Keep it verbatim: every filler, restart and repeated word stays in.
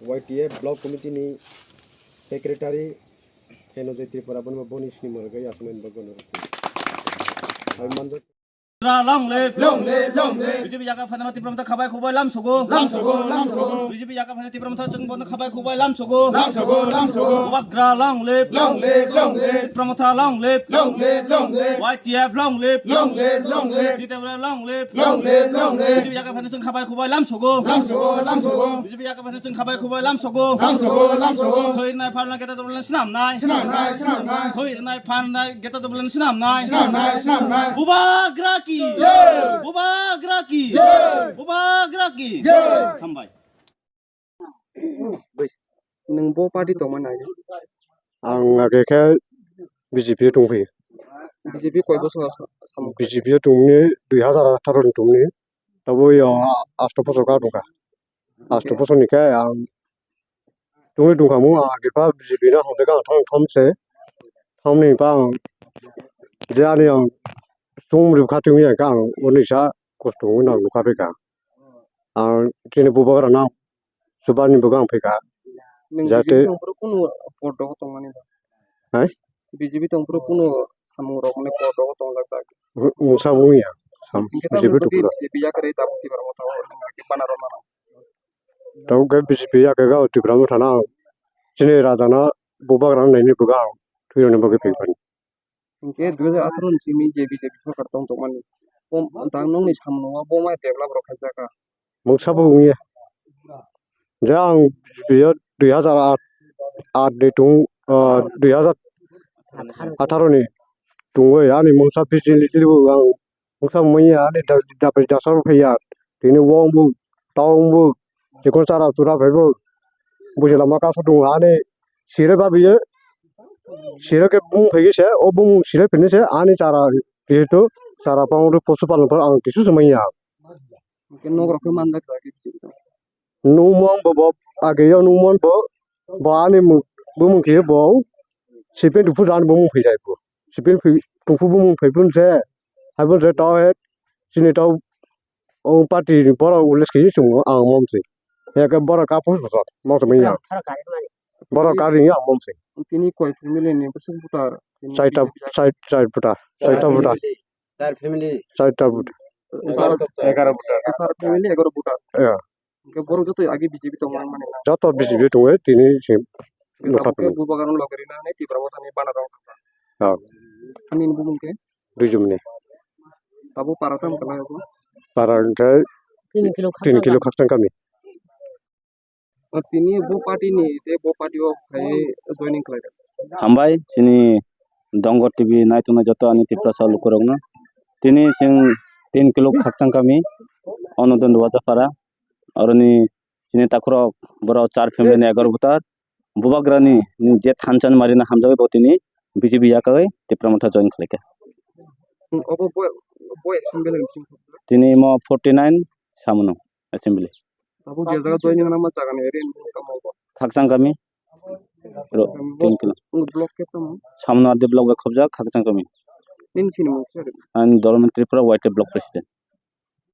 Y T F Block Committee ni Secretary Henojoy Tripura, boni bo boni sini mwrwgwi aswk nini bagwi no rwkhe. Hai manjak. Long live! Long live! Long live! B J P yaga phaina Tipra Motha khabai khubai lam sogo. Lam sogo, lam sogo. B J P yaga phaina Tipra Motha chwng bono khabai khubai lam sogo. Lam sogo, lam sogo. Bubagra long live! Long live! Long live! Tipra Motha long live! Long live! Long live! Y T F long live! Long live! Long live! T W F long live! Long live! Long live! B J P yaga phaina chwng khabai khubai lam sogo. Lam sogo, lam sogo. B J P yaga phaina chwng khabai khubai lam sogo. Lam sogo, lam sogo. Thwi rwnai phan rwnai geta dobla snam nai. Snam nai, snam nai. Thwi rwnai phan rwnai geta dobla snam nai. Snam nai, snam nai. Bubagra ki. Jai. Bubagra ki. Jai. Bubagra ki. Jai. Hambai. Nwng bo party tongmani age? Ang age khe B J P o tongphi. B J P koi bosor sa-, samung? B J P o tongni dui hazar atharo ni tongni. Tabo yo asto bosor ka tongkha. Asto bosor ni khe ang tongni tongkha mo, ang age pha B J P no hwnde ka thang tham se. Thamni pa ang je ani ang sum ri kha tongya ka ang oni sa kosto wngna nukha phi ka. Ang chini bubagra na Subani bugang phaikha. Nwng jate B J P tongphuru kunu podogo tongmani da? Hai? B J P tongphuru kunu samung rok mane podogo tongjak da? Mungsa wngya. Sam-, Hingke B J P tamo tongphuru. B J P yakarwi tabuk Tipra Motha o hwnke bana rw mano. Tabuk khe B J P yakarwi Tipra Motha no chini raja no bubagra naini bugang thwirokni bagwi phaikha. Hingke dui hazar atharo ni simi je B J P sorkar tong tongmani, bom, tang nokni samung o bo mai develop rok khaijak kha. Mungsa bo wngya. Je ang B J P o dui hazar aat, aat ni tung, ah, dui hazar atharo ni tungwi ani mungsa B J P ni bo ang mungsa manya ani da-, dapai dasa bo phaiya. Tini wng bo, tong bo, chikon chara chura phai bo. Bujila ma kaso tung ani sire ba biye. Sire ke bung phai se, o bung sire phini se ani chara jehetu chara pang ro posu palon pang ang kisu se manya. Hingke nok rok khe manjak da khe bisi. Nungmung bo, bo age yo nungmung bo, bo ani mu-, bumung khe bo, sipin duphur dan bumung phai jai bo. Sipin phi-, duphur bumung phai bun se, hai bun se tao he, chini tao, o party ni borok ules khe chungo ang mom se. He ke borok ka pus bosor, mom se manya. Borok ka ring ang mom se. Tini koi family ni bwswk voter? Tini Chaita, B J P chai-, chai voter, chaita voter. Char family. Chaita voter. Char, Egaroh voter. Char family, egaroh voter. Ya. Hingke borok joto agi B J P tongmani mani na? Joto B J P tongo, tini se nokha tabuk khe tongo. Bubagra no loge rina hinwi Tipra Motha ni banner rok. Ha. Ani ni bumung khe? Duijumni. Tabuk para tamo kala abo? Para hingke Tini kilo tini khakchang kilo kami. Khakchang kami. O tini bo party ni, tei bo party o phai joining khlai rw. Hambai, chini Dongor T V naitongnai joto ani Tiprasa lukurokno. Tini chwng tin kilo khakchang kami, Onodon Wajapara, oroni chini takhurok borok char family ni egaroh voter. Bubagrani ni je thansa ni marina hamjagwi bo tini B J P yakarwi Tipra Motha join khlaikha. Obo bo, bo assembly ni bising. Tini mo forty nine samono assembly. Abo je jaga joining nangma jaga ni area ni tamo bo? Khakchang kami. Ro, tin kilo. Block khe tamo? Samno R D block bai khobjak Khakchang kami. Nini sini mung sari? Ani Dharma Tripura Y T block president.